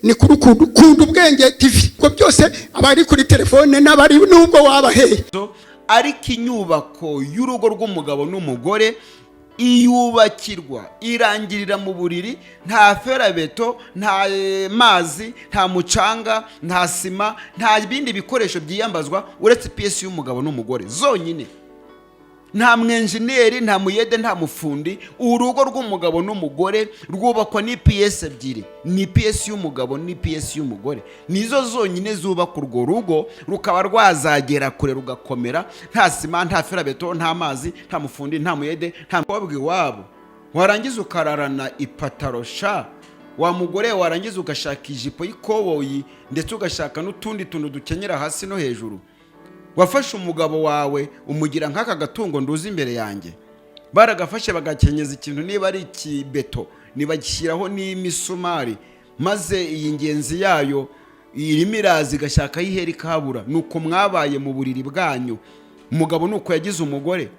Ni kuri Kunda Ubwenge TV. Ubwo byose abari kuri telefone n'abari nubwo wabaheye. Ariko inyubako y'urugo rw'umugabo n'umugore iyubakirwa, irangirira mu buriri. Nta ferabeto, nta mazi, nta mucanga, nta sima, nta bindi bikoresho byiyambazwa uretse piyesi y'umugabo n'umugore zonyine. Nta mwenjeniyeri, nta muyede, nta mufundi. Urugo rw'umugabo n'umugore rwubakwa n'ipiyesi ebyiri, ni piyesi y'umugabo n'ipiyesi y'umugore. Nizo zonyine zubaka urwo rugo, rukaba rwazagera kure, rugakomera. Nta sima, nta ferabeto, nta mazi, nta mufundi, nta muyede, nta mukobwa iwabo. Warangiza ukararana ipataro sha wa mugore, warangiza ugashaka ijipo y'ikoboyi, ndetse ugashaka n'utundi tuntu dukenyera hasi no hejuru. Wafashe umugabo wawe umugira nk'aka gatungo nduzi imbere yanjye. Baragafashe bagakenyeza ikintu, niba ari ikibeto, nibagishyiraho n'imisumari, maze iyi ngenzi yayo irimo iraza igashaka aho ihera ikabura. Ni uko mwabaye mu buriri bwanyu. Umugabo ni uko yagize umugore,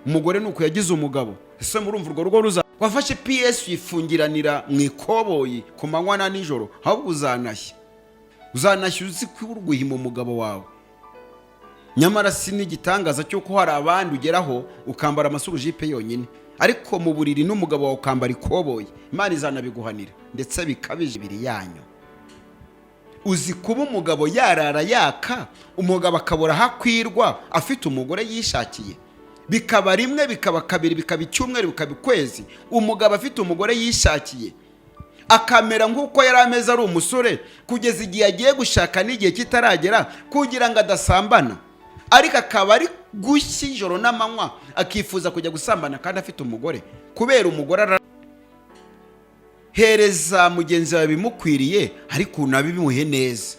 umugore ni uko yagize umugabo. Ese murumva urwo rugo ruza? Wafashe piyesi uyifungiranira mu ikoboyi ku manywa na nijoro. Ahubwo uzanashya, uzanashya uzi ko urwihima umugabo wawe. Nyamara si n'igitangaza cy'uko hari abandi ugeraho ukambara amasurujipe yonyine, ariko mu buriri n'umugabo wawe ukambara ikoboyi. Imana izanabiguhanira ndetse bikabije ibiri yanyu. Uzi kuba umugabo yarara yaka, umugabo akabura aho akwirwa afite umugore yishakiye, bikaba rimwe, bikaba kabiri, bikaba icyumweru, bikaba ukwezi, umugabo afite umugore yishakiye, akamera nk'uko yari ameze ari umusore, kugeza igihe agiye gushaka n'igihe kitaragera kugira ngo adasambana, ariko akaba ari gushya ijoro n'amanywa akifuza kujya gusambana kandi afite umugore, kubera umugore hereza mugenzi wawe bimukwiriye, ariko unabimuhe neza.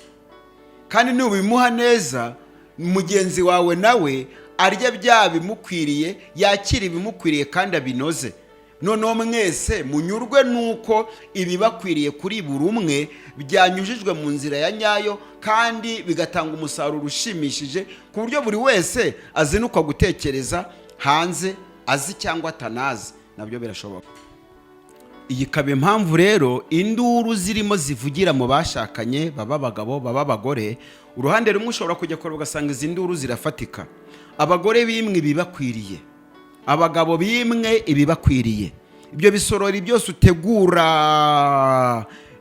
Kandi nubimuha neza, mugenzi wawe nawe arya bya bimukwiriye, yakira ibimukwiriye kandi abinoze. Noneho mwese munyurwe nuko ibibakwiriye kuri buri umwe byanyujijwe mu nzira ya nyayo, kandi bigatanga umusaruro ushimishije, ku buryo buri wese azinukwa gutekereza hanze, azi cyangwa atanazi, nabyo birashoboka. Iyi ikaba impamvu rero induru zirimo zivugira mu bashakanye, baba abagabo, baba abagore. Uruhande rumwe ushobora kujya kure ugasanga izi nduru zirafatika. Abagore bimwe ibibakwiriye, abagabo bimwe ibibakwiriye. Ibyo bisorori byose utegura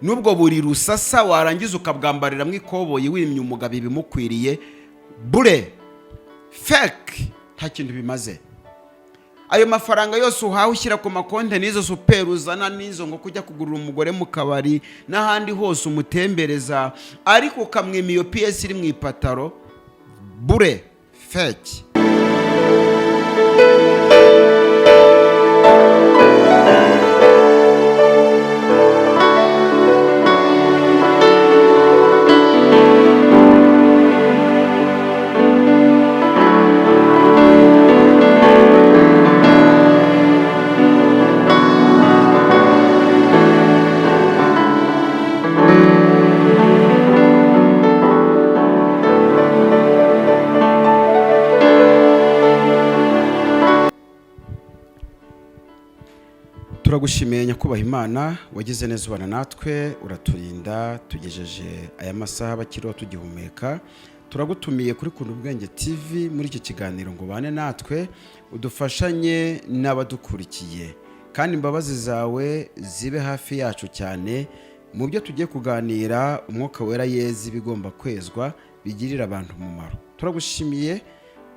n'ubwo buri rusasa, warangiza ukabwambariramo ikoboyi, wimye umugabo ibimukwiriye, bure feke, nta kintu bimaze. Ayo mafaranga yose uhawe ushyira ku makonti, n'izo superi uzana, n'izo ngo kujya kugurira umugore mu kabari n'ahandi hose umutembereza, ariko ukamwima iyo piyesi iri mu ipataro, bure feke. Turagushimiye nyakubahwa Imana, wagize neza ubana natwe, uraturinda, tugejeje aya masaha bakiriho tugihumeka. Turagutumiye kuri Kunda Ubwenge TV muri iki kiganiro ngo ubane natwe, udufashanye n'abadukurikiye, kandi imbabazi zawe zibe hafi yacu cyane mu byo tugiye kuganira. Umwuka Wera yeze ibigomba kwezwa bigirira abantu umumaro. Turagushimiye,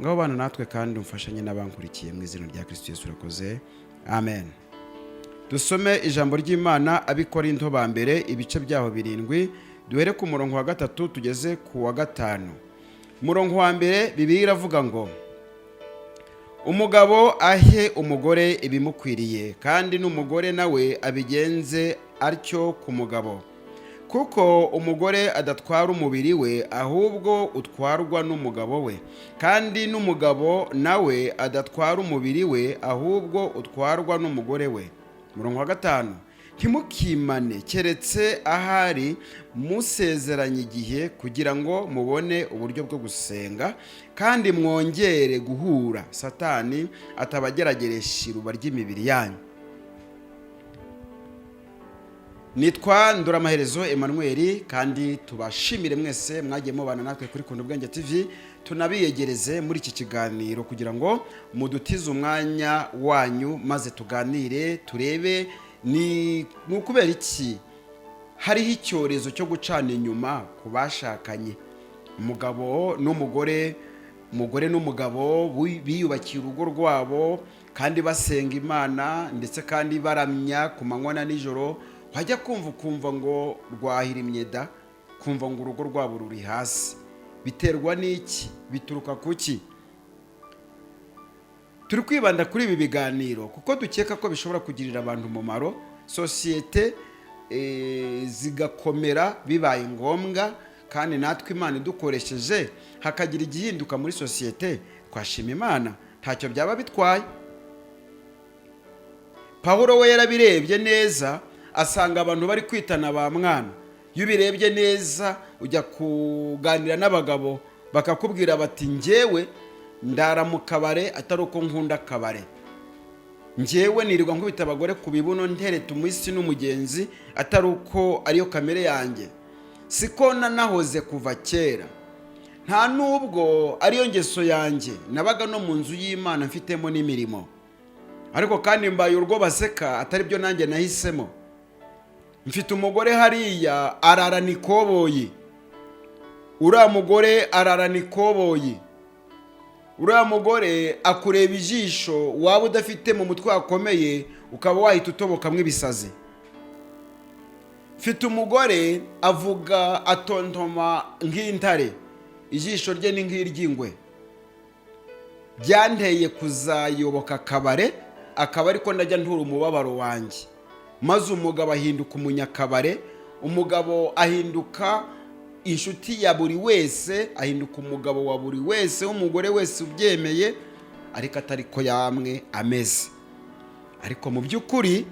ngaho bana natwe kandi umfashanye n'abankurikiye, mu izina rya Kristo Yesu urakoze, amen. Dusome ijambo ry'Imana, Abikorinto ba mbere, ibice byaho 7, duhere ku murongo wa 3 tugeze ku wa 5. Umurongo wa 1, Bibiliya iravuga ngo: "Umugabo ahe umugore ibimukwiriye, kandi n'umugore nawe abigenze atyo ku mugabo. Kuko umugore adatwara umubiri we, ahubwo utwarwa n'umugabo we, kandi n'umugabo nawe adatwara umubiri we, ahubwo utwarwa n'umugore we." Umurongo wa 5: "Ntimukimane, keretse ahari musezeranye igihe, kugira ngo mubone uburyo bwo gusenga kandi mwongere guhura, Satani atabagerageresha iruba ry'imibiri yanyu." Nitwa Ndoramaherezo Emmanuel, kandi tubashimire mwese mwagiye mubana natwe kuri Kunda Ubwenge TV. Tunabiyegereze muri iki kiganiro kugira ngo mudutize umwanya wanyu maze tuganire, turebe ni ukubera iki hariho icyorezo cyo gucana inyuma ku bashakanye. Umugabo n'umugore, umugore n'umugabo biyubakiye urugo rwabo kandi basenga Imana, ndetse kandi baramya ku manywa na nijoro, wajya kumva ukumva ngo rwahirimye da, kumva ngo urugo rwabo ruri hasi. Biterwa n'iki? Bituruka ku ki? Turi kwibanda kuri ibi biganiro kuko dukeka ko bishobora kugirira abantu umumaro, sosiyete zigakomera bibaye ngombwa, kandi natwe Imana idukoresheje hakagira igihinduka muri sosiyete, twashima Imana, ntacyo byaba bitwaye. Pawulo we yarabirebye neza, asanga abantu bari kwitana ba mwana. Iyo ubirebye neza, ujya kuganira n'abagabo bakakubwira bati: "Njyewe ndara mu kabare atari uko nkunda akabare, njyewe nirirwa nkubita abagore ku bibuno ntereta umuhisi n'umugenzi atari uko ariyo kamere yanjye, siko nanahoze kuva kera, nta nubwo ariyo ngeso yanjye, nabaga no mu nzu y'Imana mfitemo n'imirimo, ariko kandi mbaye urwo baseka atari byo nanjye nahisemo. Mfite umugore hariya ararana ikoboyi, uriya mugore ararana ikoboyi, uriya mugore akureba ijisho waba udafite mu mutwe hakomeye ukaba wahita utobokamo ibisazi. Mfite umugore avuga atontoma nk'intare, ijisho rye ni nk'iry'ingwe. Byanteye kuzayoboka akabare, akaba ariko ndajya ntura umubabaro wanjye." Maze umugabo ahinduka umunyakabare, umugabo ahinduka inshuti ya buri wese, ahinduka umugabo wa buri wese, w'umugore wese ubyemeye, ariko atari ko yamwe ameze. Ariko mu by'ukuri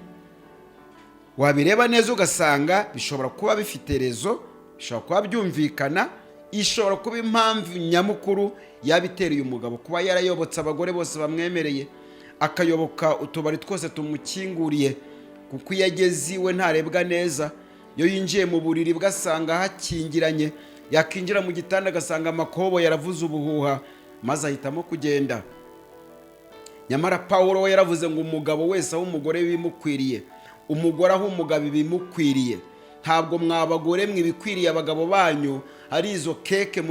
wabireba neza ugasanga bishobora kuba bifite raison, bishobora kuba byumvikana, ishobora kuba impamvu nyamukuru yaba itereye umugabo kuba yarayobotse abagore bose bamwemereye, akayoboka utubari twose tumukinguriye, kuko iyo ageze iwe ntarebwa neza. Iyo yinjiye mu buriri bwe asanga hakingiranye, yakinjira mu gitanda agasanga amakobo yaravuze ubuhuha, maze ahitamo kugenda. Nyamara Paul we yaravuze ngo umugabo wese aho umugore bimukwiriye, umugore aho umugabo ibimukwiriye. Ntabwo mwabagore mwe ibikwiriye abagabo banyu ari izo keke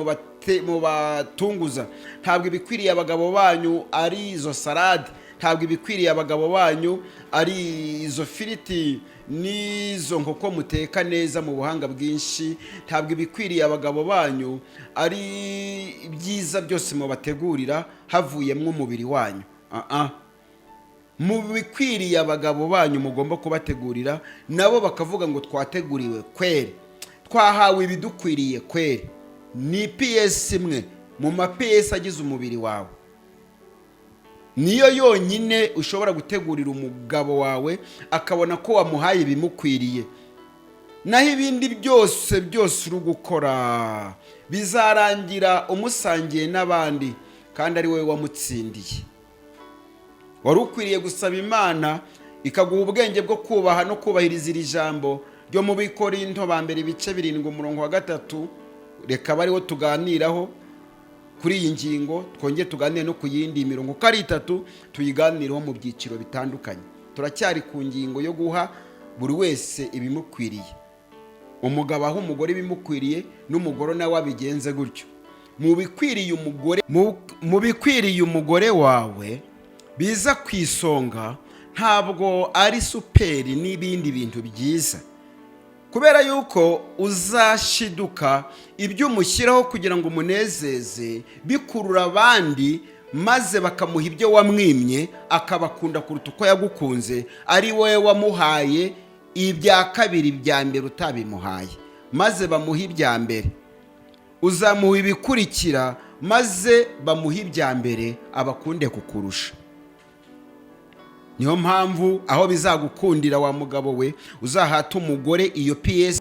mubatunguza, ntabwo ibikwiriye abagabo banyu ari izo salade, ntabwo ibikwiriye abagabo banyu ari izo firiti n'izo nkoko muteka neza mu buhanga bwinshi, ntabwo ibikwiriye abagabo banyu ari ibyiza byose mubategurira havuyemo umubiri wanyu. Ah, ah. Mu bikwiriye abagabo banyu mugomba kubategurira, nabo bakavuga ngo twateguriwe kweri, twahawe ibidukwiriye kweri, ni pièce imwe mu ma pièces agize umubiri wawe, niyo yonyine ushobora gutegurira umugabo wawe akabona ko wamuhaye ibimukwiriye. Naho ibindi byose byose uri gukora bizarangira umusangiye n'abandi kandi ari wowe wamutsindiye. Wari ukwiriye gusaba Imana ikaguha ubwenge bwo kubaha no kubahiriza iri jambo ryo mu Bikorinto ba mbere ibice 7 umurongo wa 3. Reka abe ariwo tuganiraho kuri iyi ngingo, twongere tuganire no ku yindi mirongo uko ari itatu, tuyiganireho mu byiciro bitandukanye. Turacyari ku ngingo yo guha buri wese ibimukwiriye, umugabo aha umugore ibimukwiriye n'umugore nawe abigenze gutyo. Mu bikwiriye umugore wawe biza ku isonga ntabwo ari superi n'ibindi bintu byiza, kubera yuko uzashiduka ibyo umushyiraho kugira ngo umunezeze bikurura abandi, maze bakamuha ibyo wamwimye, akabakunda kuruta uko yagukunze, ari wowe wamuhaye ibya kabiri, ibya mbere utabimuhaye, maze bamuha ibya mbere. Uzamuha ibikurikira, maze bamuha ibya mbere, abakunde kukurusha. Niyo mpamvu aho bizagukundira, wa mugabo we, uzahata umugore iyo pièce.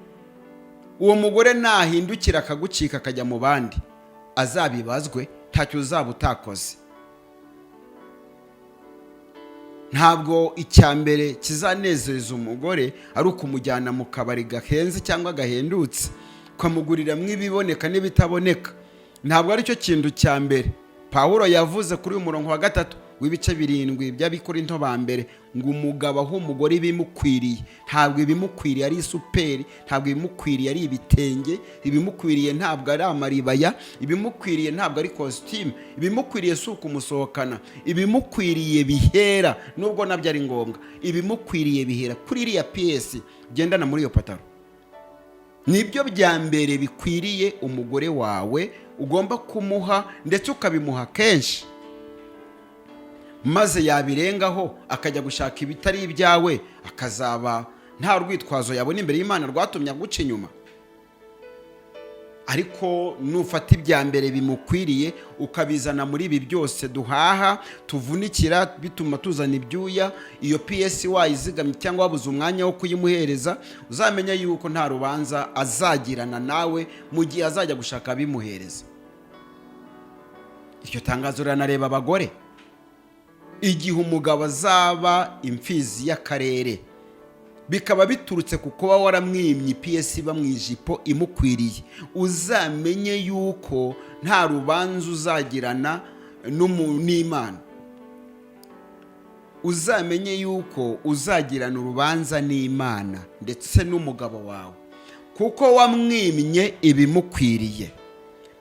Uwo mugore nahindukira akagucika akajya mu bandi, azabibazwe, ntacyo uzaba utakoze. Ntabwo icya mbere kizanezeza umugore ari ukumujyana mu kabari gahenze cyangwa gahendutse, ukamuguriramo ibiboneka n'ibitaboneka. Ntabwo aricyo kintu cya mbere. Pawulo yavuze kuri uyu murongo wa 3 w'ibice 7 by'Abikorinto ba mbere ngo umugabo aho umugore ibimukwiriye. Ntabwo ibimukwiriye ari isuperi, ntabwo ibimukwiriye ari ibitenge, ibimukwiriye ntabwo ari amaribaya, ibimukwiriye ntabwo ari kositimu, ibimukwiriye si ukumusohokana. Ibimukwiriye bihera, nubwo nabyo ari ngombwa, ibimukwiriye bihera kuri iriya piyesi ugendana muri iyo pataro. Nibyo bya mbere bikwiriye umugore wawe, ugomba kumuha ndetse ukabimuha kenshi, maze yabirengaho akajya gushaka ibitari ibyawe, akazaba nta rwitwazo yabona imbere y'Imana rwatumye aguca inyuma. Ariko nufata ibya mbere bimukwiriye ukabizana muri ibi byose duhaha, tuvunikira, bituma tuzana ibyuya, iyo piyesi wayizigamye cyangwa wabuze umwanya wo kuyimuhereza, uzamenye yuko nta rubanza azagirana nawe mu gihe azajya gushaka abimuhereza. Iryo tangazo riranareba abagore. Igihe umugabo azaba imfizi y'akarere, bikaba biturutse ku kuba waramwimye ipiyesi iba mu ijipo imukwiriye, uzamenye yuko nta rubanza uzagirana n'Imana. Uzamenye yuko uzagirana urubanza n'Imana ndetse n'umugabo wawe, kuko wamwimye ibimukwiriye,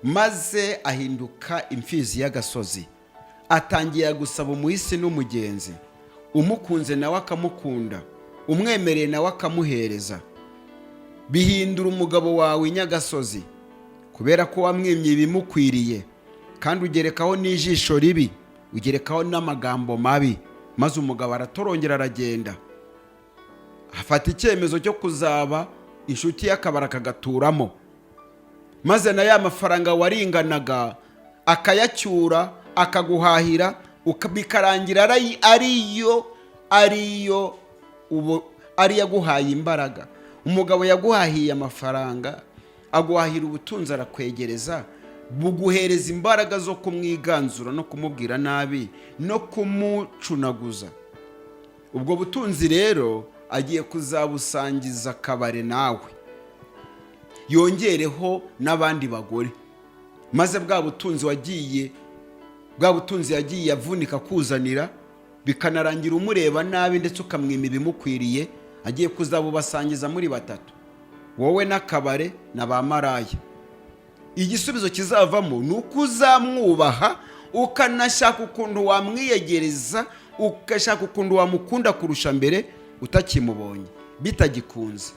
maze ahinduka imfizi y'agasozi, atangira gusaba umuhisi n'umugenzi. Umukunze nawe akamukunda, umwemereye nawe akamuhereza. Bihindura umugabo wawe inyagasozi kubera ko wamwimye ibimukwiriye, kandi ugerekaho n'ijisho ribi, ugerekaho n'amagambo mabi, maze umugabo aratorongera, aragenda, afata icyemezo cyo kuzaba inshuti y'akabari akagaturamo, maze na ya mafaranga waringanaga akayacyura, akaguhahira, bikarangira ariyo ariyo ubu ariyo aguhaye imbaraga. Umugabo yaguhahiye amafaranga, aguhahira ubutunzi, arakwegereza, buguhereza imbaraga zo kumwiganzura no kumubwira nabi no kumucunaguza. Ubwo butunzi rero agiye kuzabusangiza akabare nawe, yongereho n'abandi bagore, maze bwa butunzi wagiye, bwa butunzi yagiye avunika kuzanira, bikanarangira umureba nabi ndetse ukamwima ibimukwiriye, agiye kuzabubasangiza muri batatu, wowe n'akabare na ba maraya. Igisubizo kizavamo ni uko uzamwubaha, ukanashaka ukuntu wamwiyegereza, ugashaka ukuntu wamukunda kurusha mbere utakimubonye, bitagikunze.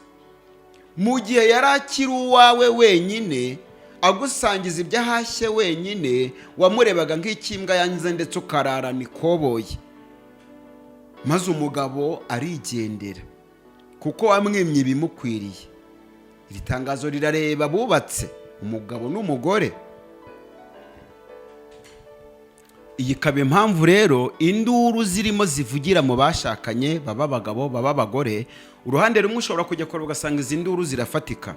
Mu gihe yari akiri uwawe wenyine, agusangiza ibyo ahashye wenyine, wamurebaga nk'ikimbwa yanze ndetse ukararana ikoboyi, maze umugabo arigendera kuko wamwimye ibimukwiriye. Iri tangazo rirareba abubatse, umugabo n'umugore. Iyi ikaba impamvu rero induru zirimo zivugira mu bashakanye, baba abagabo, baba abagore. Uruhande rumwe ushobora kujya kure ugasanga izi nduru zirafatika: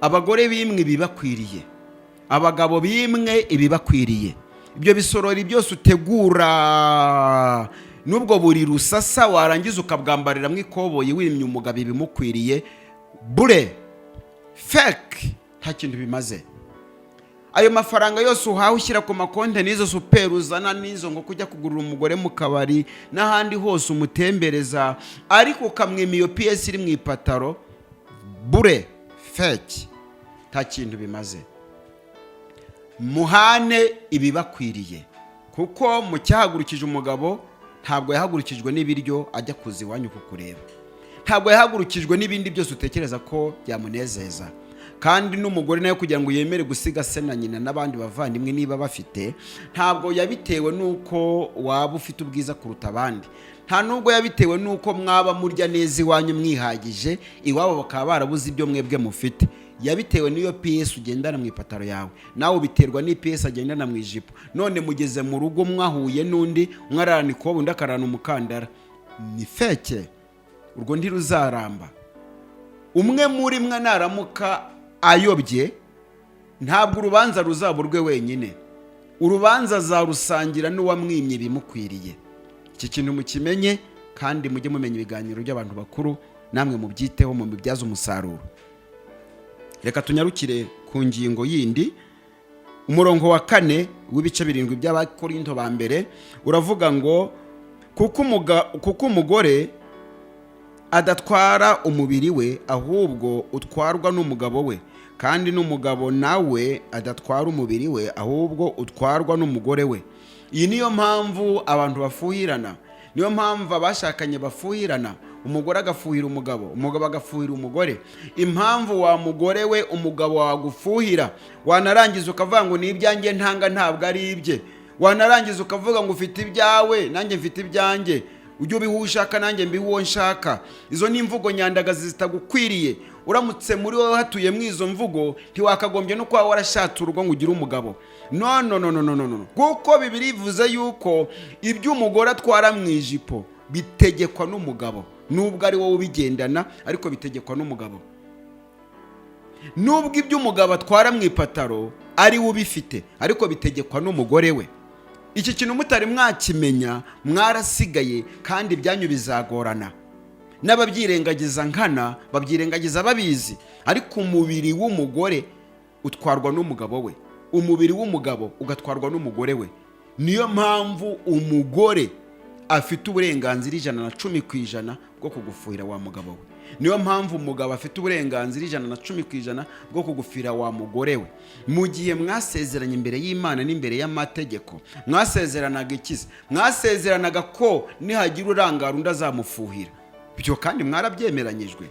abagore bimwe ibibakwiriye, abagabo bimwe ibibakwiriye. Ibyo bisorori byose utegura n'ubwo buri rusasa, warangiza ukabwambariramo ikoboyi wimye umugabo ibimukwiriye, bure fake, nta kintu bimaze. Ayo mafaranga yose uhawe ushyira ku makonti, n'izo superi uzana, n'izo ngo kujya kugurira umugore mu kabari n'ahandi hose umutembereza, ariko ukamwima iyo piyesi iri mu ipataro, bure fake, nta kintu bimaze. Muhane ibibakwiriye, kuko mu cyahagurukije umugabo, ntabwo yahagurukijwe n'ibiryo ajya kuza iwanyu kukureba, ntabwo yahagurukijwe n'ibindi byose utekereza ko byamunezeza. Kandi n'umugore nawe, kugira ngo yemere gusiga se na nyina n'abandi bavandimwe niba bafite, ntabwo yabitewe n'uko waba ufite ubwiza kuruta abandi, nta nubwo yabitewe n'uko mwaba murya neza iwanyu mwihagije, iwabo bakaba barabuze ibyo mwebwe mufite. Yabitewe n'iyo piyesi ugendana mu ipataro yawe, nawe ubiterwa n'ipiyesi agendana mu ijipo. None mugeze mu rugo mwahuye n'undi, umwe ararana ikobo, undi akararana umukandara. Ni fake, urwo ntiruzaramba. Umwe muri mwe naramuka ayobye, ntabwo urubanza ruzaba urwe wenyine, urubanza azarusangira n'uwamwimye ibimukwiriye. Iki kintu mukimenye. Kandi mujye mumenya ibiganiro by'abantu bakuru, namwe mubyiteho, mubibyaze umusaruro. Reka tunyarukire ku ngingo yindi. Umurongo wa 4 w'ibice 7 by'Abakorinto ba mbere uravuga ngo: "Kuko umugore adatwara umubiri we, ahubwo utwarwa n'umugabo we, kandi n'umugabo nawe adatwara umubiri we, ahubwo utwarwa n'umugore we." Iyi niyo mpamvu abantu bafuhirana, niyo mpamvu abashakanye bafuhirana, umugore agafuhira umugabo, umugabo agafuhira umugore. Impamvu wa mugore we umugabo wagufuhira, wanarangiza ukavuga ngo ni ibyanjye ntanga, ntabwo ari ibye, wanarangiza ukavuga ngo ufite ibyawe, nanjye mfite ibyanjye, ujye ubiha uwo ushaka, nanjye mbihe uwo nshaka, izo ni imvugo nyandagazi zitagukwiriye. Uramutse muri wowe hatuyemo izo mvugo, ntiwakagombye no kuba warashatse urugo ngo ugire umugabo. No, no, no, no, no, no, no, kuko Bibiliya ivuze yuko ibyo umugore atwara mu ijipo bitegekwa n'umugabo. Nubwo ari wowe ubigendana, ariko bitegekwa n'umugabo. Nubwo ibyo umugabo atwara mu ipataro ari we ubifite, ariko bitegekwa n'umugore we. Iki kintu mutari mwakimenya, mwarasigaye, kandi ibyanyu bizagorana. N'ababyirengagiza nkana babyirengagiza babizi, ariko umubiri w'umugore utwarwa n'umugabo we, umubiri w'umugabo ugatwarwa n'umugore we. Niyo mpamvu umugore afite uburenganzira 110% bwo kugufuhira, wa mugabo we. Niyo mpamvu umugabo afite uburenganzira 110% bwo kugufira, wa mugore we. Mu gihe mwasezeranye imbere y'Imana n'imbere y'amategeko, mwasezeranaga ikize? Mwasezeranaga ko nihagira urangara undi azamufuhira. Ibyo kandi mwarabyemeranyijwe.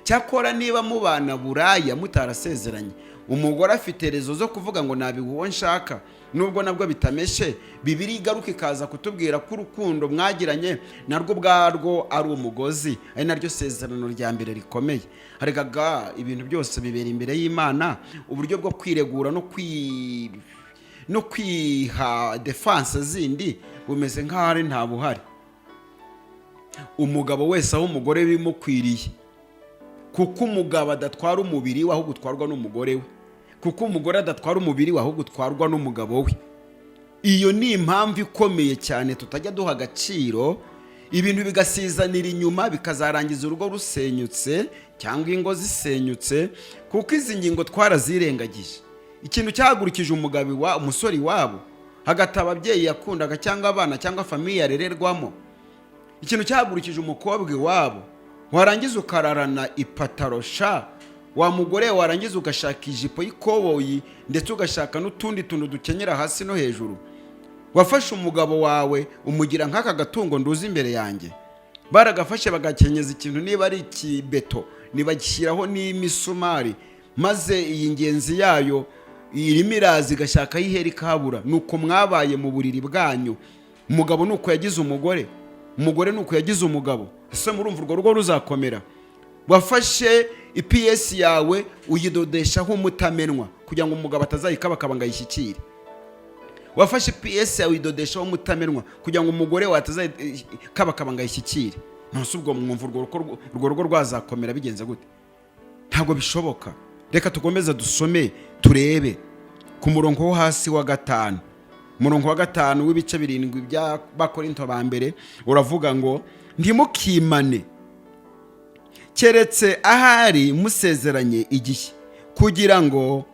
Cyakora niba mubana buraya mutarasezeranye, umugore afite raison zo kuvuga ngo nabiha uwo nshaka, nubwo nabwo bitameshe. Bibiliya igaruka ikaza kutubwira ko urukundo mwagiranye narwo ubwarwo ari umugozi, ari naryo sezerano rya mbere rikomeye. Haregaga ibintu byose bibera imbere y'Imana. Uburyo bwo kwiregura no kwiha défense zindi bumeze nk'aho ari nta buhari. Umugabo wese aho umugore bimukwiriye, kuko umugabo adatwara umubiri we, ahubwo utwarwa n'umugore we, kuko umugore adatwara umubiri we, ahubwo utwarwa n'umugabo we. Iyo ni impamvu ikomeye cyane tutajya duha agaciro, ibintu bigasizanira inyuma, bikazarangiza urugo rusenyutse cyangwa ingo zisenyutse, kuko izi ngingo twarazirengagije. Ikintu cyahagurukije umugabo wa umusore iwabo, hagati ababyeyi yakundaga cyangwa abana cyangwa famille yarererwamo, ikintu cyahagurukije umukobwa iwabo, warangiza ukararana ipataro sha wa mugore, warangiza ugashaka ijipo y'ikoboyi, ndetse ugashaka n'utundi tuntu dukenyera hasi no hejuru. Wafashe umugabo wawe umugira nk'aka gatungo nduzi imbere yanjye. Baragafashe bagakenyeza ikintu, niba ari ikibeto, nibagishyiraho n'imisumari, maze iyi ngenzi yayo irimo iraza igashaka aho ihera ikahabura. Ni uko mwabaye mu buriri bwanyu. Umugabo ni uko yagize umugore, umugore ni uko yagize umugabo. Ese murumva urwo rugo ruzakomera? Wafashe ipiyesi yawe uyidodeshaho umutamenwa kugira ngo umugabo atazayikabakaba ngo ayishyikire. Wafashe ipiyesi yawe uyidodeshaho umutamenwa kugira ngo umugore wawe atazayikabakaba ngo ayishyikire. Nonese ubwo mwumva urwo rugo rwazakomera bigenze gute? Ntabwo bishoboka. Reka tukomeze dusome, turebe ku murongo wo hasi wa 5. Umurongo wa 5 w'ibice 7 by'Abakorinto ba mbere uravuga ngo: "Ntimukimane, keretse ahari musezeranye igihe, kugira ngo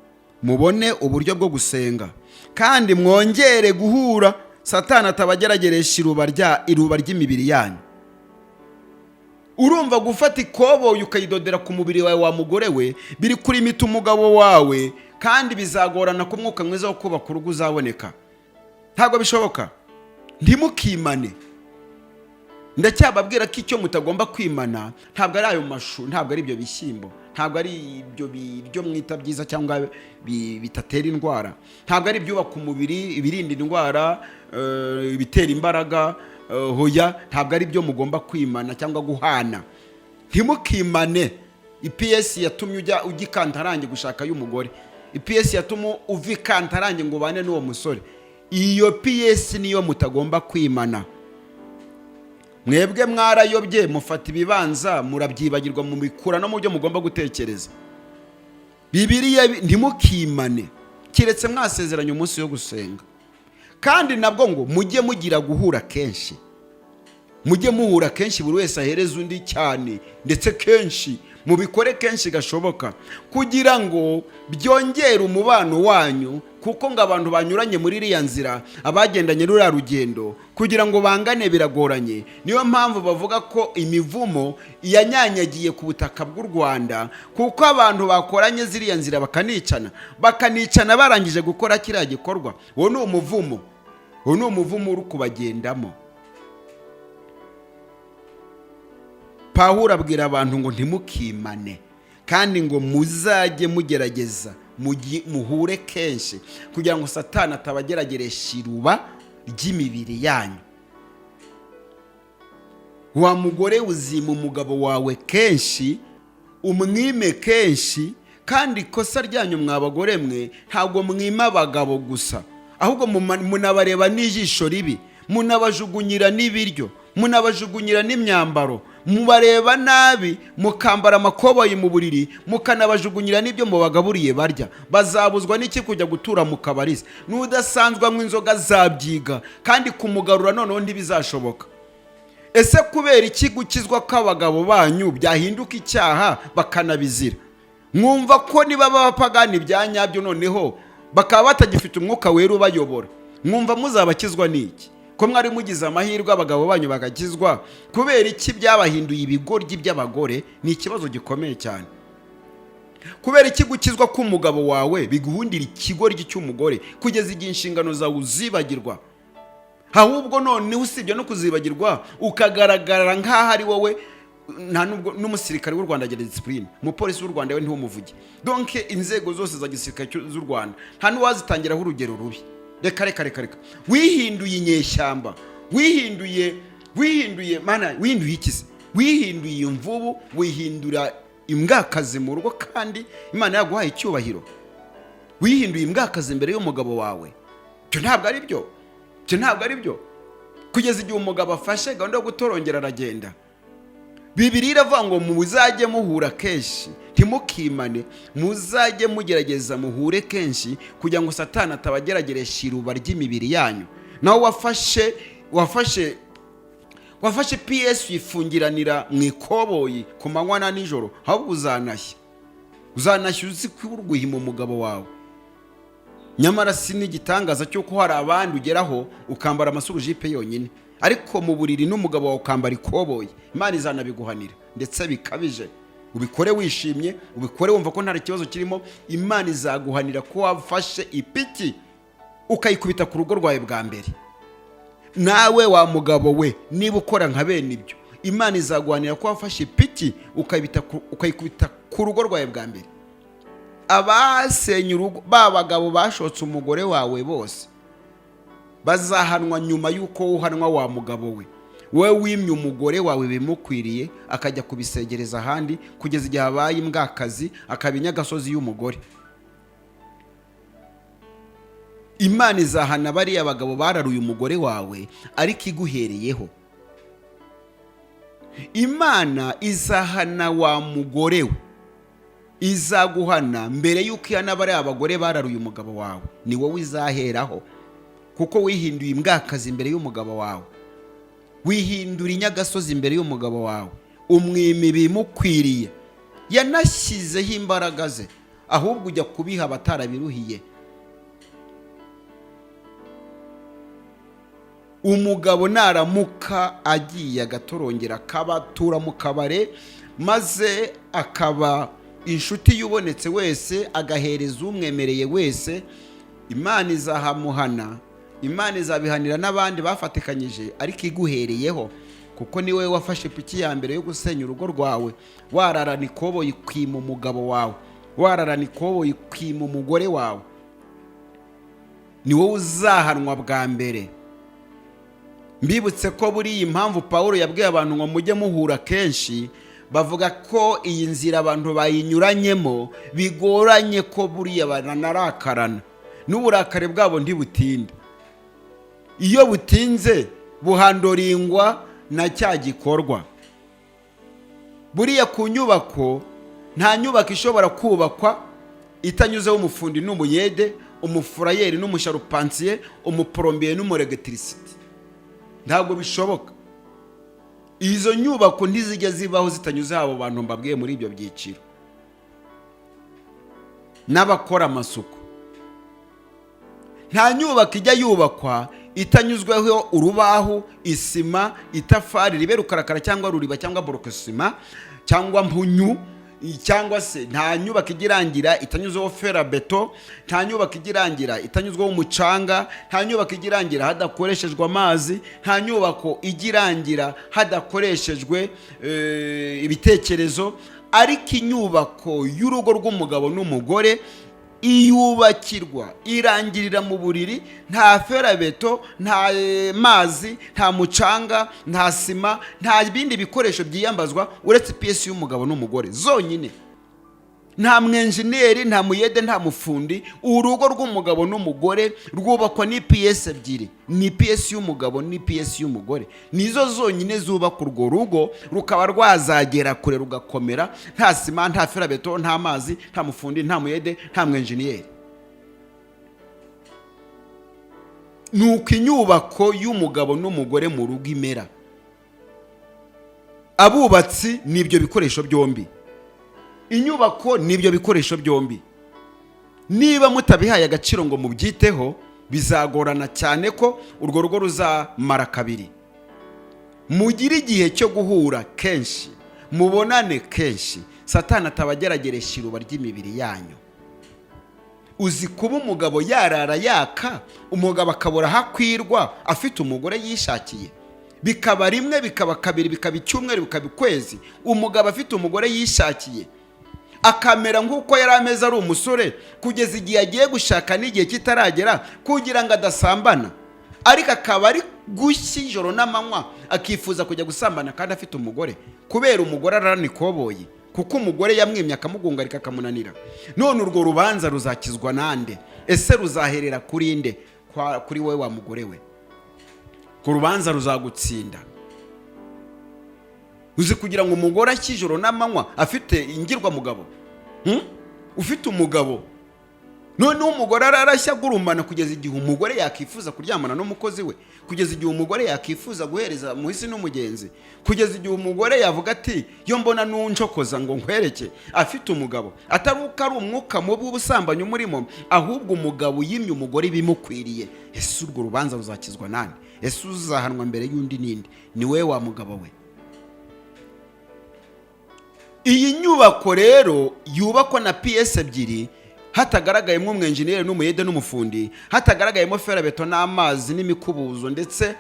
mubone uburyo bwo gusenga, kandi mwongere guhura, Satani atabagerageresha iruba ry'imibiri yanyu." Urumva, gufata ikoboyi ukayidodera ku mubiri wawe, wa mugore we, biri kurimita umugabo wawe, kandi bizagorana ko umwuka mwiza wo kubaka urugo uzaboneka. Ntabwo bishoboka. Ntimukimane. Ndacyababwira ko icyo mutagomba kwimana ntabwo ari ayo mashu, ntabwo ari ibyo bishyimbo, ntabwo ari ibyo biryo mwita byiza cyangwa bitatera indwara, ntabwo ari ibyubaka umubiri, ibirinda indwara, ibitera imbaraga. Hoya, ntabwo ari byo mugomba kwimana cyangwa guhana. Ntimukimane. Ipiyesi yatumye ujya ikantarange gushaka y'umugore, ipiyesi yatumye uva ikantarange ngo ubane n'uwo musore, iyo piyesi niyo mutagomba kwimana. Mwebwe mwarayobye, mufata ibibanza murabyibagirwa, mubikura no mu byo mugomba gutekereza. Bibiliya: "Ntimukimane keretse mwasezeranye umunsi wo gusenga, kandi nabwo ngo mujye mugira guhura kenshi." Mujye muhura kenshi, buri wese ahereza undi cyane, ndetse kenshi mubikore kenshi gashoboka, kugira ngo byongere umubano wanyu. Kuko ngo abantu banyuranye muri iriya nzira, abagendanye ruriya rugendo, kugira ngo bangane biragoranye. Niyo mpamvu bavuga ko imivumo yanyanyagiye ku butaka bw'u Rwanda, kuko abantu bakoranye ziriya nzira bakanicana, bakanicana barangije gukora kiriya gikorwa. Uwo ni umuvumo, uwo ni umuvumo uri kubagendamo. Pawulo abwira abantu ngo ntimukimane, kandi ngo muzajye mugerageza muhure kenshi, kugira ngo Satani atabagerageresha iruba ry'imibiri yanyu. Wa mugore, uzima umugabo wawe kenshi, umwime kenshi. Kandi ikosa ryanyu mwa bagore mwe, ntabwo mwima abagabo gusa, ahubwo munabareba n'ijisho ribi, munabajugunyira n'ibiryo, munabajugunyira n'imyambaro, mubareba nabi, mukambara amakoboyi mu buriri, mukanabajugunyira n'ibyo mubagaburiye barya. Bazabuzwa n'iki kujya gutura mu kabari? N'udasanzwe anywa inzoga zabyiga, kandi kumugarura noneho ntibizashoboka. Ese kubera iki gukizwa kw'abagabo banyu byahinduka icyaha, bakanabizira? Mwumva ko niba b'abapagani bya nyabyo, noneho bakaba batagifite Umwuka Wera ubayobora, mwumva muzabakizwa n'iki? Ko mwari mugize amahirwe abagabo banyu bagakizwa, kubera iki byabahinduye ibigoryi by'abagore? Ni ikibazo gikomeye cyane. Kubera iki gukizwa k'umugabo wawe biguhundira ikigoryi cy'umugore, kugeza igihe inshingano zawe uzibagirwa? Ahubwo noneho usibye no kuzibagirwa, ukagaragara nk'aho ari wowe. Nta nubwo n'umusirikare w'u Rwanda agira discipline, umupolisi w'u Rwanda we ntiwumuvuge. Donc inzego zose za gisirikare z'u Rwanda nta n'uwazitangiraho urugero rubi. Reka, reka, reka, reka! Wihinduye inyeshyamba, wihinduye mana, wihinduye iki se? Wihinduye imvubu, wihindura imbwakazi mu rugo, kandi Imana yaguhaye icyubahiro. Wihinduye imbwakazi imbere y'umugabo wawe. Ibyo ntabwo ari byo, ibyo ntabwo ari byo. Kugeza igihe umugabo afashe gahunda yo gutorongera, aragenda. Bibiliya iravuga ngo muzajye muhura kenshi, ntimukimane, muzajye mugerageza muhure kenshi, kugira ngo Satani atabagerageresha iruba ry'imibiri yanyu. Nawe wafashe piyesi uyifungiranira mu ikoboyi ku manywa na nijoro, ahubwo uzanashya, uzanashya uzi ko uri guhima umugabo wawe. Nyamara si n'igitangaza cy'uko hari abandi ugeraho ukambara amasurujipe yonyine, ariko mu buriri n'umugabo wawe ukambara ikoboyi. Imana izanabiguhanira ndetse bikabije. Ubikore wishimye, ubikore wumva ko nta kibazo kirimo, Imana izaguhanira ko wafashe ipiki ukayikubita ku rugo rwawe bwa mbere. Nawe wa mugabo we, niba ukora nka bene ibyo, Imana izaguhanira ko wafashe ipiki ukayikubita ku rugo rwawe bwa mbere. Abasenye urugo, ba bagabo bashotse umugore wawe, bose bazahanwa nyuma y'uko uhanwa. Wa mugabo we, wowe wimye umugore wawe bimukwiriye, akajya kubisegereza ahandi, kugeza igihe abaye imbwakazi, akaba inyagasozi y'umugore, Imana izahana bariya bagabo bararuye umugore wawe, ariko iguhereyeho. Imana izahana wa mugore we, izaguhana mbere y'uko ihana bariya abagore bararuye umugabo wawe. Ni wowe izaheraho, kuko wihinduye imbwakazi imbere y'umugabo wawe, wihindura inyagasozi imbere y'umugabo wawe, umwima ibimukwiriye yanashyizeho imbaraga ze, ahubwo ujya kubiha abatarabiruhiye. Umugabo naramuka agiye agatorongera, akabatura mu kabare, maze akaba inshuti y'ubonetse wese, agahereza umwemereye wese, Imana izahamuhana, Imana izabihanira n'abandi bafatikanyije, ariko iguhereyeho, kuko ni wowe wafashe piki ya mbere yo gusenya urugo rwawe. Wararana ikoboyi kwima umugabo wawe, wararana ikoboyi kwima umugore wawe, ni wowe uzahanwa bwa mbere. Mbibutse ko buriya impamvu Paul yabwiye abantu ngo mujye muhura kenshi, bavuga ko iyi nzira abantu bayinyuranyemo bigoranye, ko buriya banarakarana, n'uburakari bwabo ntibutinda. Iyo butinze buhandoringwa na cya gikorwa. Buriya ku nyubako, nta nyubako ishobora kubakwa itanyuzeho umufundi n'umuyede, umufurayeri n'umusharupansiye, umuporombiye n'umuregetirisiti. Ntabwo bishoboka. Izo nyubako ntizijya zibaho zitanyuze abo bantu mbabwiye muri ibyo byiciro n'abakora amasuku. Nta nyubako ijya yubakwa itanyuzweho urubaho, isima, itafari, ribe rukarakara cyangwa ruriba cyangwa borokosima cyangwa mpunyu, cyangwa se nta nyubako ijya irangira itanyuzeho ferabeto, nta nyubako ijya irangira itanyuzweho umucanga, nta nyubako ijya irangira hadakoreshejwe amazi, nta nyubako ijya irangira hadakoreshejwe ibitekerezo. Ariko inyubako y'urugo rw'umugabo n'umugore iyubakirwa, irangirira mu buriri. Nta ferabeto, nta mazi, nta mucanga, nta sima, nta bindi bikoresho byiyambazwa uretse piyesi y'umugabo n'umugore zonyine. Nta mwenjeniyeri, nta muyede, nta mufundi. Urugo rw'umugabo n'umugore rwubakwa n'ipiyesi ebyiri, ni piyesi y'umugabo n'ipiyesi y'umugore. Nizo zonyine zubaka urwo rugo, rukaba rwazagera kure, rugakomera. Nta sima, nta ferabeto, nta mazi, nta mufundi, nta muyede, nta mwenjeniyeri. Nuko inyubako y'umugabo n'umugore mu rugo imera. Abubatsi ni ibyo bikoresho byombi, inyubako ni ibyo bikoresho byombi. Niba mutabihaye agaciro ngo mubyiteho, bizagorana cyane ko urwo rugo ruzamara kabiri. Mugire igihe cyo guhura kenshi, mubonane kenshi, Satani atabagerageresha iruba ry'imibiri yanyu. Uzi kuba umugabo yarara yaka, umugabo akabura aho akwirwa afite umugore yishakiye, bikaba rimwe, bikaba kabiri, bikaba icyumweru, bikaba ukwezi, umugabo afite umugore yishakiye, akamera nk'uko yari ameze ari umusore, kugeza igihe agiye gushaka n'igihe kitaragera kugira ngo adasambana, ariko akaba ari gushya ijoro n'amanywa akifuza kujya gusambana kandi afite umugore, kubera umugore ararana ikoboyi, kuko umugore yamwimye akamugungarika akamunanira. None urwo rubanza ruzakizwa nande? Ese ruzaherera kuri nde? Kuri wowe wa mugore we. Ku rubanza ruzagutsinda. Uzi kugira ngo umugore ashye ijoro n'amanywa afite ingirwamugabo? Ufite umugabo, noneho umugore ararashya agurumana kugeza igihe umugore yakifuza kuryamana n'umukozi we, kugeza igihe umugore yakifuza guhereza muhisi n'umugenzi, kugeza igihe umugore yavuga ati: "Yo mbona nuncokoza ngo nkwereke," afite umugabo. Atari uko ari umwuka mubi w'ubusambanyi umurimo, ahubwo umugabo yimye umugore ibimukwiriye. Ese urwo rubanza ruzakizwa nande? Ese uzahanwa mbere y'undi n'indi? Ni wowe wa mugabo we. Iyi nyubako rero yubakwa na piyesi ebyiri, hatagaragayemo umwenjeniyeri n'umuyede n'umufundi, hatagaragayemo ferabeto n'amazi n'imikubuzo ndetse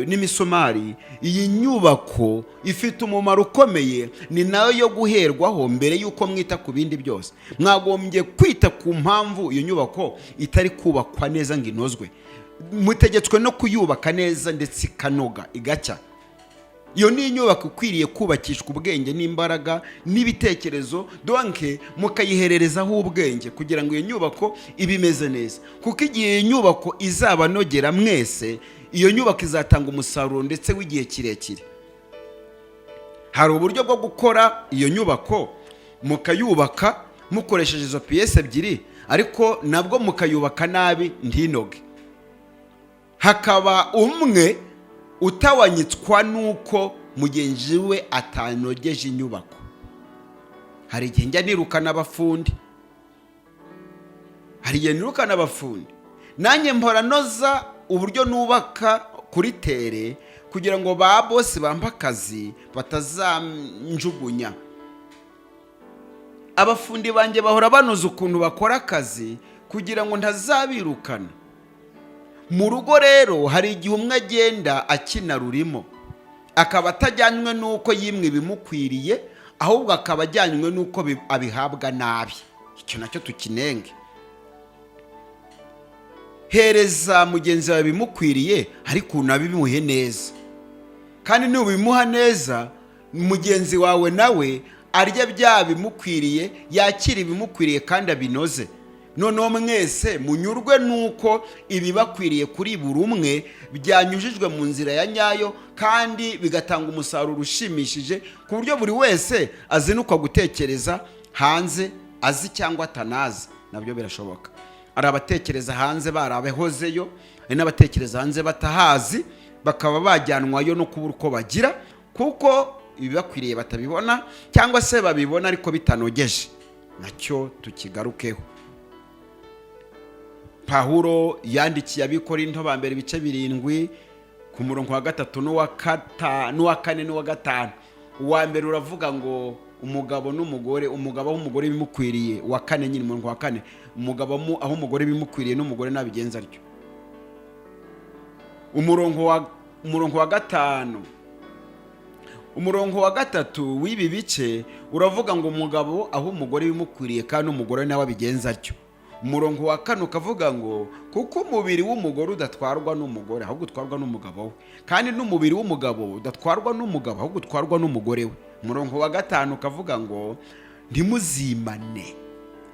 n'imisumari, iyi nyubako ifite umumaro ukomeye. Ni nayo yo guherwaho mbere y'uko mwita ku bindi byose. Mwagombye kwita ku mpamvu iyo nyubako itari kubakwa neza ngo inozwe. Mutegetswe no kuyubaka neza ndetse ikanoga, igacya. Iyo ni inyubako ikwiriye kubakishwa ubwenge n'imbaraga n'ibitekerezo, donc mukayihererezaho ubwenge kugira ngo iyo nyubako ibe imeze neza, kuko igihe iyo nyubako izabanogera mwese, iyo nyubako izatanga umusaruro ndetse w'igihe kirekire. Hari uburyo bwo gukora iyo nyubako, mukayubaka mukoresheje izo piyesi ebyiri, ariko nabwo mukayubaka nabi ntinoge, hakaba umwe utawanyitswa n'uko mugenzi we atanogeje inyubako. Hari igihe njya nirukana abafundi, hari igihe nirukana abafundi. Nanjye mpora noza uburyo nubaka kuri terrain kugira ngo ba boss bampe akazi batazanjugunya. Abafundi banjye bahora banoza ukuntu bakora akazi kugira ngo ntazabirukana. Mu rugo rero hari igihe umwe agenda akina rurimo, akaba atajyanywe n'uko yimwe ibimukwiriye, ahubwo akaba ajyanywe n'uko abihabwa nabi. Icyo nacyo tukinenge. Hereza mugenzi wawe ibimukwiriye, ariko unabimuhe neza, kandi nubimuha neza, mugenzi wawe nawe arya bya bimukwiriye, yakira ibimukwiriye kandi abinoze. Noneho mwese munyurwe n'uko ibibakwiriye kuri buri umwe byanyujijwe mu nzira ya nyayo, kandi bigatanga umusaruro ushimishije, ku buryo buri wese azinukwa gutekereza hanze, azi cyangwa atanazi. Nabyo birashoboka. Hari abatekereza hanze barabehozeyo, hari n'abatekereza hanze batahazi, bakaba bajyanwayo no kubura uko bagira. Kuko ibibakwiriye batabibona, cyangwa se babibona ariko bitanogeje. Nacyo tukigarukeho. Pawulo yandikiye Abikorinto ba mbere ibice 7, ku murongo wa 3 n'uwa 4 n'uwa 5. Uwa mbere uravuga ngo umugabo n'umugore, umugabo aho umugore bimukwiriye. Uwa 4 nyine, umurongo wa 4, umugabo aho umugore bimukwiriye n'umugore nabigenza atyo. Umurongo wa 5, umurongo wa 3 w'ibi bice uravuga ngo umugabo aho umugore bimukwiriye kandi umugore nawe abigenza atyo. Umurongo wa 4 ukavuga ngo kuko umubiri w'umugore udatwarwa n'umugore, ahubwo utwarwa n'umugabo we, kandi n'umubiri w'umugabo udatwarwa n'umugabo, ahubwo utwarwa n'umugore we. Umurongo wa 5 ukavuga ngo ntimuzimane,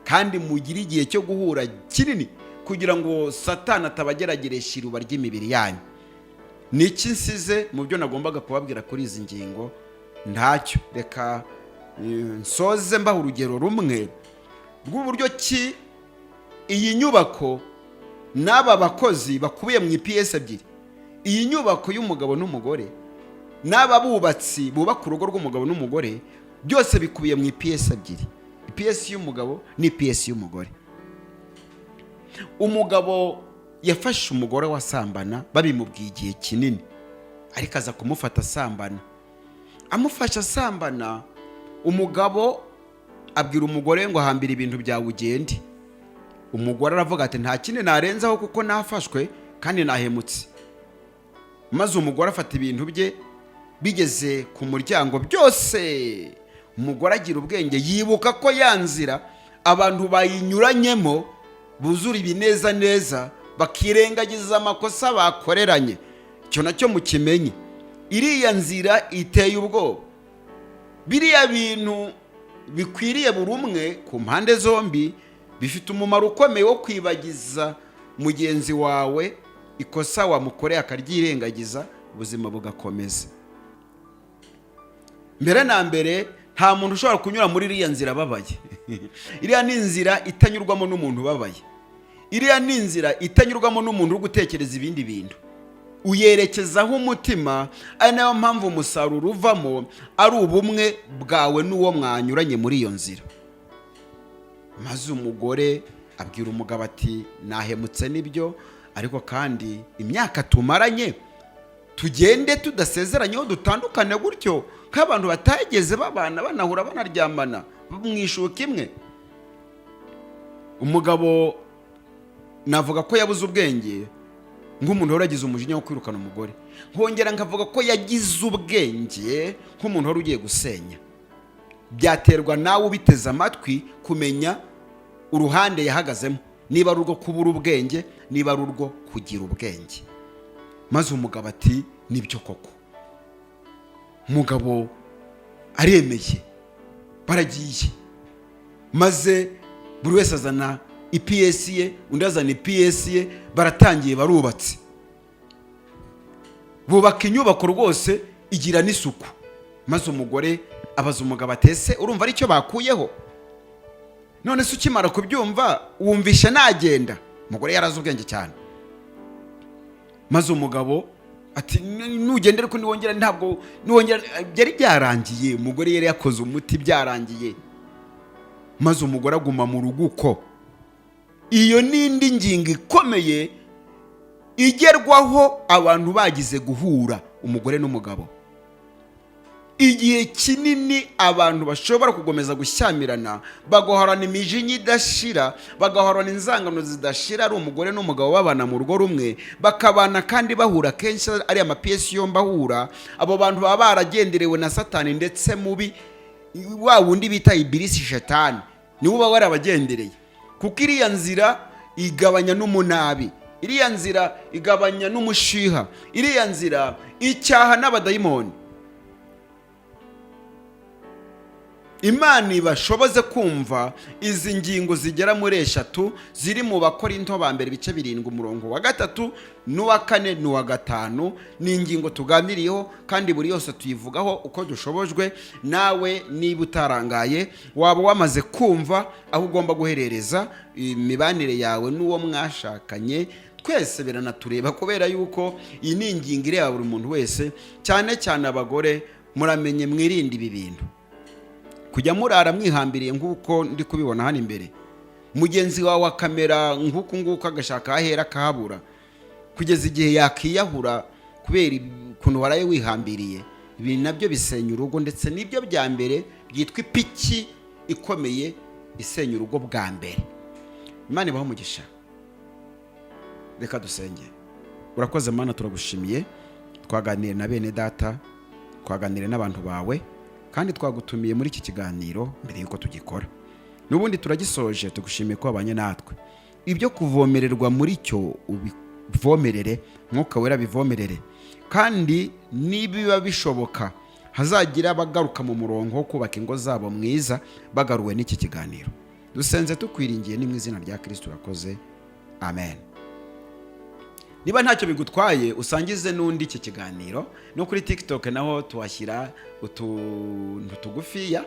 kandi mugire igihe cyo guhura kinini, kugira ngo Satani atabagerageresha iruba ry'imibiri yanyu. Ni iki nsize mu byo nagombaga kubabwira kuri izi ngingo? Ntacyo. Reka nsoze mbaha urugero rumwe rw'uburyo ki iyi nyubako n'aba bakozi bakubiye mu ipiyesi ebyiri. Iyi nyubako y'umugabo n'umugore n'aba bubatsi bubaka urugo rw'umugabo n'umugore, byose bikubiye mu ipiyesi ebyiri: ipiyesi y'umugabo n'ipiyesi y'umugore. Umugabo yafashe umugore wasambana, babimubwiye igihe kinini, ariko aza kumufata asambana. Amufashe asambana, umugabo abwira umugore ngo hambira ibintu byawe ugende. Umugore aravuga ati nta kindi narenzaho kuko nafashwe kandi nahemutse. Maze umugore afata ibintu bye, bigeze ku muryango byose, umugore agira ubwenge, yibuka ko ya nzira abantu bayinyuranyemo buzura ibineza neza, bakirengagiza amakosa bakoreranye. Icyo nacyo mukimenye, iriya nzira iteye ubwoba. Biriya bintu bikwiriye buri umwe ku mpande zombi, bifite umumaro ukomeye wo kwibagiza mugenzi wawe ikosa wamukoreye, akaryirengagiza, ubuzima bugakomeza. Mbere na mbere, nta muntu ushobora kunyura muri iriya nzira ababaye. Iriya ni inzira itanyurwamo n'umuntu ubabaye. Iriya ni inzira itanyurwamo n'umuntu uri gutekereza ibindi bintu. Uyerekezaho umutima, ari nayo mpamvu umusaruro uvamo ari ubumwe bwawe n'uwo mwanyuranye muri iyo nzira. Maze umugore abwira umugabo ati nahemutse nibyo, ariko kandi imyaka tumaranye, tugende tudasezeranyeho, dutandukane gutyo nk'abantu batageze babana, banahura, banaryamana mu ishuka imwe. Umugabo navuga ko yabuze ubwenge nk'umuntu wari wagize umujinya wo kwirukana umugore, nkongera nkavuga ko yagize ubwenge nk'umuntu wari ugiye gusenya. Byaterwa nawe ubiteze amatwi kumenya uruhande yahagazemo, niba ari urwo kubura ubwenge, niba ari urwo kugira ubwenge. Maze umugabo ati nibyo koko. Umugabo aremeye, baragiye, maze buri wese azana ipiyesi ye, undi azana ipiyesi ye, baratangiye, barubatse, bubaka inyubako rwose igira n'isuku. Maze umugore abaza umugabo ati ese urumva aricyo bakuyeho? None se ukimara kubyumva wumvishe nagenda? Umugore yarazi ubwenge cyane. Maze umugabo ati nugenda ariko niwongera, ntabwo niwongera. Byari byarangiye, umugore yari yakoze umuti, byarangiye. Maze umugore aguma mu rugo uko. Iyo ni indi ngingo ikomeye igerwaho abantu bagize guhura, umugore n'umugabo. Igihe kinini abantu bashobora gukomeza gushyamirana, bagahorana imijinya idashira, bagahorana inzangano zidashira, ari umugore n'umugabo babana mu rugo rumwe, bakabana kandi bahura kenshi, ari amapiyesi yombi ahura. Abo bantu baba baragenderewe na Satani, ndetse mubi wa wundi bita Ibirisi, Shetani, niwe uba warabagendereye, kuko iriya nzira igabanya n'umunabi, iriya nzira igabanya n'umushiha, iriya nzira icyaha n'abadayimoni. Imana ibashoboze kumva izi ngingo zigera muri 3 ziri mu Bakorinto ba mbere ibice 7, umurongo wa 3 n'uwa 4 n'uwa 5. Ni ingingo tuganiriyeho kandi buri yose tuyivugaho uko dushobojwe. Nawe niba utarangaye, waba wamaze kumva aho ugomba guherereza imibanire yawe n'uwo mwashakanye. Twese biranatureba, kubera yuko iyi ni ingingo ireba buri muntu wese, cyane cyane abagore. Muramenye mwirinde ibi bintu, kujya murara mwihambiriye nk'uko ndi kubibona hano imbere. Mugenzi wawe akamera nk'uku nguku, agashaka aho ahera akahabura, kugeza igihe yakiyahura kubera ukuntu waraye wihambiriye. Ibi nabyo bisenya urugo, ndetse nibyo bya mbere byitwa ipiki ikomeye isenya urugo bwa mbere. Imana ibahe umugisha. Reka dusenge. Urakoze Mana, turagushimiye. Twaganiriye na bene data, twaganiriye n'abantu bawe, kandi twagutumiye muri iki kiganiro mbere y'uko tugikora. N'ubundi turagisoje, tugushimiye ko wabanye natwe. Ibyo kuvomererwa muri cyo ubivomerere, Mwuka Wera bivomerere, kandi nibiba bishoboka hazagira abagaruka mu murongo wo kubaka ingo zabo mwiza bagaruwe n'iki kiganiro. Dusenze tukwiringiye, ni mu izina rya Kirisito, urakoze, amen. Niba ntacyo bigutwaye, usangize n'undi iki kiganiro. No kuri TikTok naho tuhashyira utuntu tugufiya.